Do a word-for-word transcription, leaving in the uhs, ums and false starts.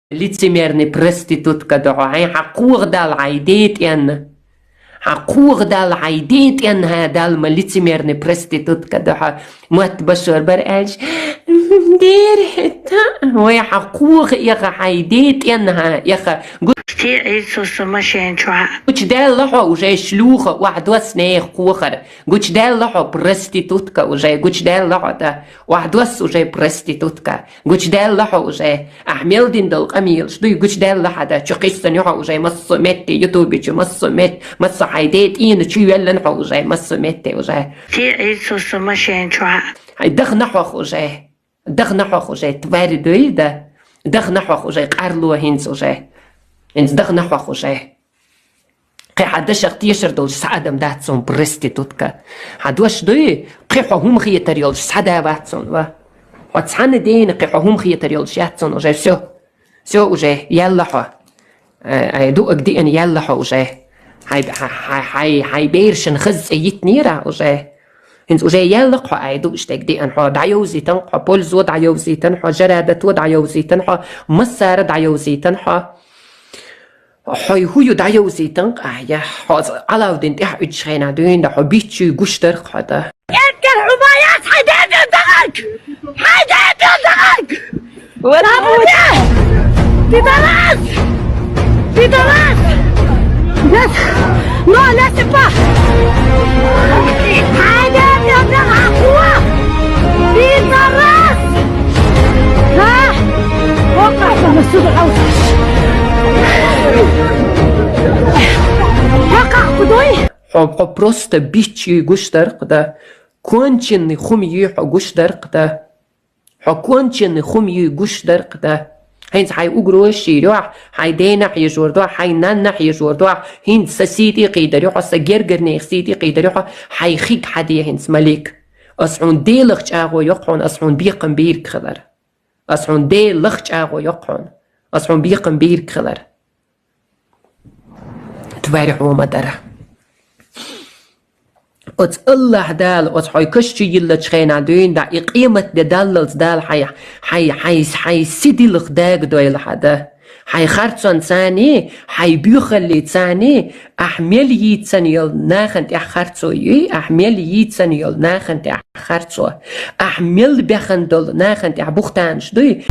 Лицемерный проститутка да хьо, хьайн хьа кхоха Далла хьай ден тӀенна. Хьа кхоха Далла хьай ден тӀенна хьа Далла ма лицемерный проститутка да хьо. Мотт башор бар аьлча, дера хӀетта. Вай хьа кхоха эха хьай ден тӀенна хьа эха. Гу- Те Ӏийса со машен чу хьа. Гучадаьлла хьо уже шлюха, охьадос нехан кхохара. Гучадаьлла хьо проститутка уже, гучадаьлла хьо да. Охьадос уже проститутка. Гучадаьлла хьо уже. Ахь мел дина дола къамелаш дуй, гучадаьлла хьа да. Чу кхиссана хьо уже массо а метте, ютубе чу массо а мет-, массо а хьай ден тӀена чу йоьллана хьо уже массо а метте уже. Те Ӏийса со машен чу хьа. Хьай дахна хьох уже. Дахна хьох уже, тварь дуй да. Дахна хьох уже, къарло хӀинца уже. ХӀинца дахна хьох уже. Кхы хьа дашах тешар долаш схьа адам дац сона, проститутка. Хьа дош дуй, кхы хьо хӀума хетар йолаш схьа да вац сона, ва. Хьо цхьана дена кхы хьо хӀума хетар йолаш яц сона уже, всё. Всё уже, яьлла хьо. Э, ай дуаг диъан яьлла хьо уже. Хьай, хьай, хьай, хьай, хьай берашна хаза цӀи йитнера уже. ХӀинца уже яьлла хьо ай дуаш дег диъан хьо. ДӀайовзийтан хьо, пользо дӀайовзийтан хьо, жарадато дӀайовзийтан хьо, массара дӀайовзийтан хьо. Хьой хӀу ю дӀайовзийтан къахьа, хьо Ӏалавдин тӀехь уьдча хенахь дуьйна да, хьо биччуй гуш дар хьо да. Эркер хьу ма яц, хьай ден тӀен дахаг! Хьай ден тӀен дахаг! Вала Бабуля! Пидорас! Пидорас! Нет! Но, не сипа! Хьай ден тӀен дахаг! Пидорас! А? Хьо къахьа, сюда, ау. Хьо къахьа кудой? Хьо, хьо просто биччуй гуш дар хьо да. Конченный хӀума юй хьо гуш дар хьо да. Хьо конченный хӀума юй гуш дар хьо да. ХӀинца хьай угрозаш йир йохь, хьай дена хьежор дохь, хьай нанна хьежор дохь, хӀинца са сийти кхийдар ю хьо, са гергарнех сийти кхийдар ю хьо, хьай хиг хьаде хӀинца, Малик. Ас хьуна Делах чӀагӀо йоккха хьуна, ас хьуна бекхам бийрг хилар. Ас хьуна Делах чӀагӀо йоккха хьуна, ас хьуна бекхам бийрг хилар. Тварь хьо ма дара. Оцу Аллахь Дала, оцу хьой каш чу йиллачу хенахь дуьйна да, и къемат де даллалц Дала хьай, хьай, хьай, хьай сидилах дагадойла хьан да. Хьай харцонцани, хьай буьйхаллицани, ахь мел йийцан йолу нахана тӀехь харцо юй, ахь мел йийцан йолу нахана тӀехь харцо. Ахь мел бехна долу нахана тӀехь бухтанаш дуй.